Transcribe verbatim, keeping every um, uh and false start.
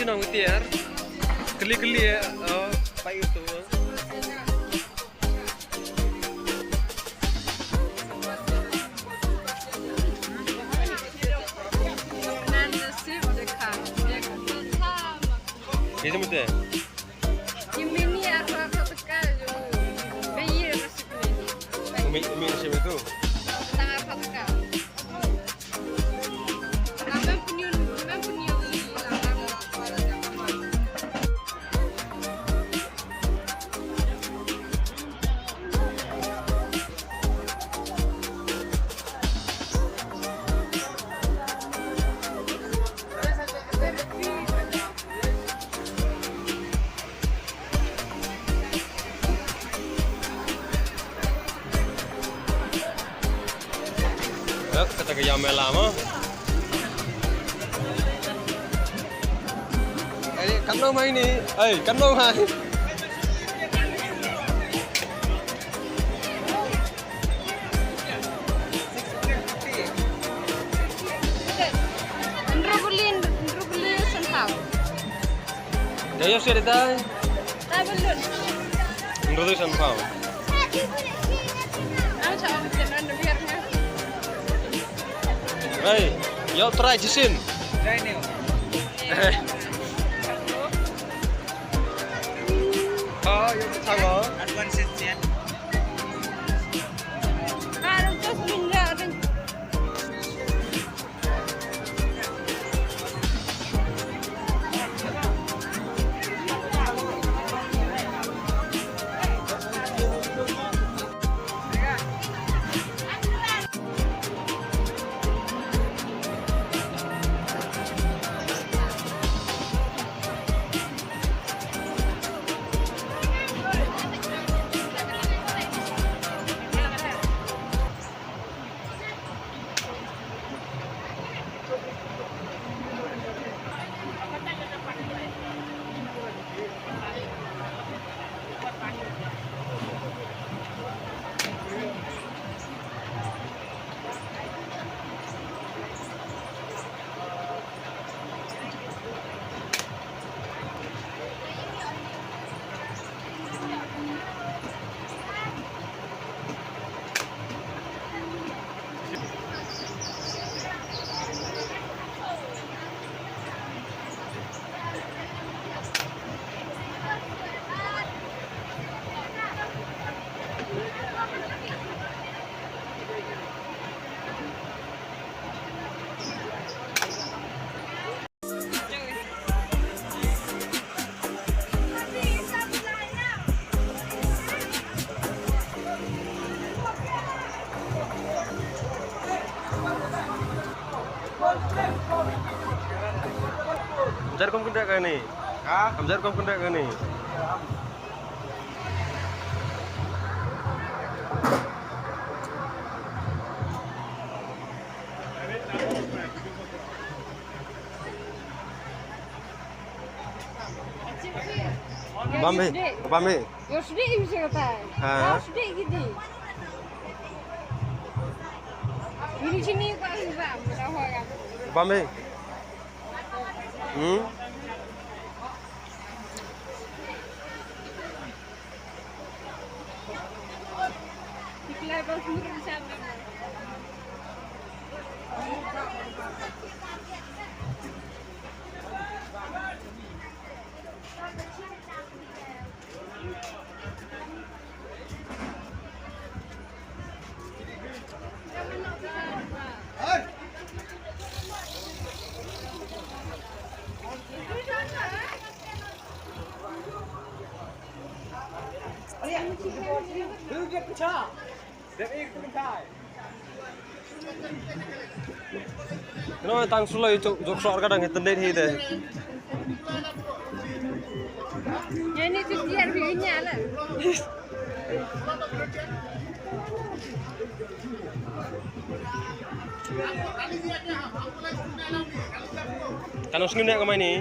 Nong tiar. Keli keli ya. Oh, pai itu. Ini mesti. Ini mini aku aku tekan. Bayi masih mini. Umi umi masih itu. Tengah aku tekan. Kata ka ïa mela ma. Ai, kan no mai ni. Ai, kan no mai. Hynriew bali, hynriew bali san phaw. Dei ïa sha dei tai. Tai balun. Hynriew dei san phaw. Ang sa ang sa nan biar nga. Hey, ïa try jisin. Try ni. Ah, ïa try. Advance ya. Jar kum kynda kane. Ha? Am jar kum kynda kane. Bambe, bambe. Yo sudah ini saya kata. Ha? Yo sudah gini. Ini sini kok ini bang, udah hoya. Bambe. Hmm? Ngan tang suloi jok, jok sor ka dang internet hi te. Ini tu tiar binya lah. Kan us ngim ne ka mai ni.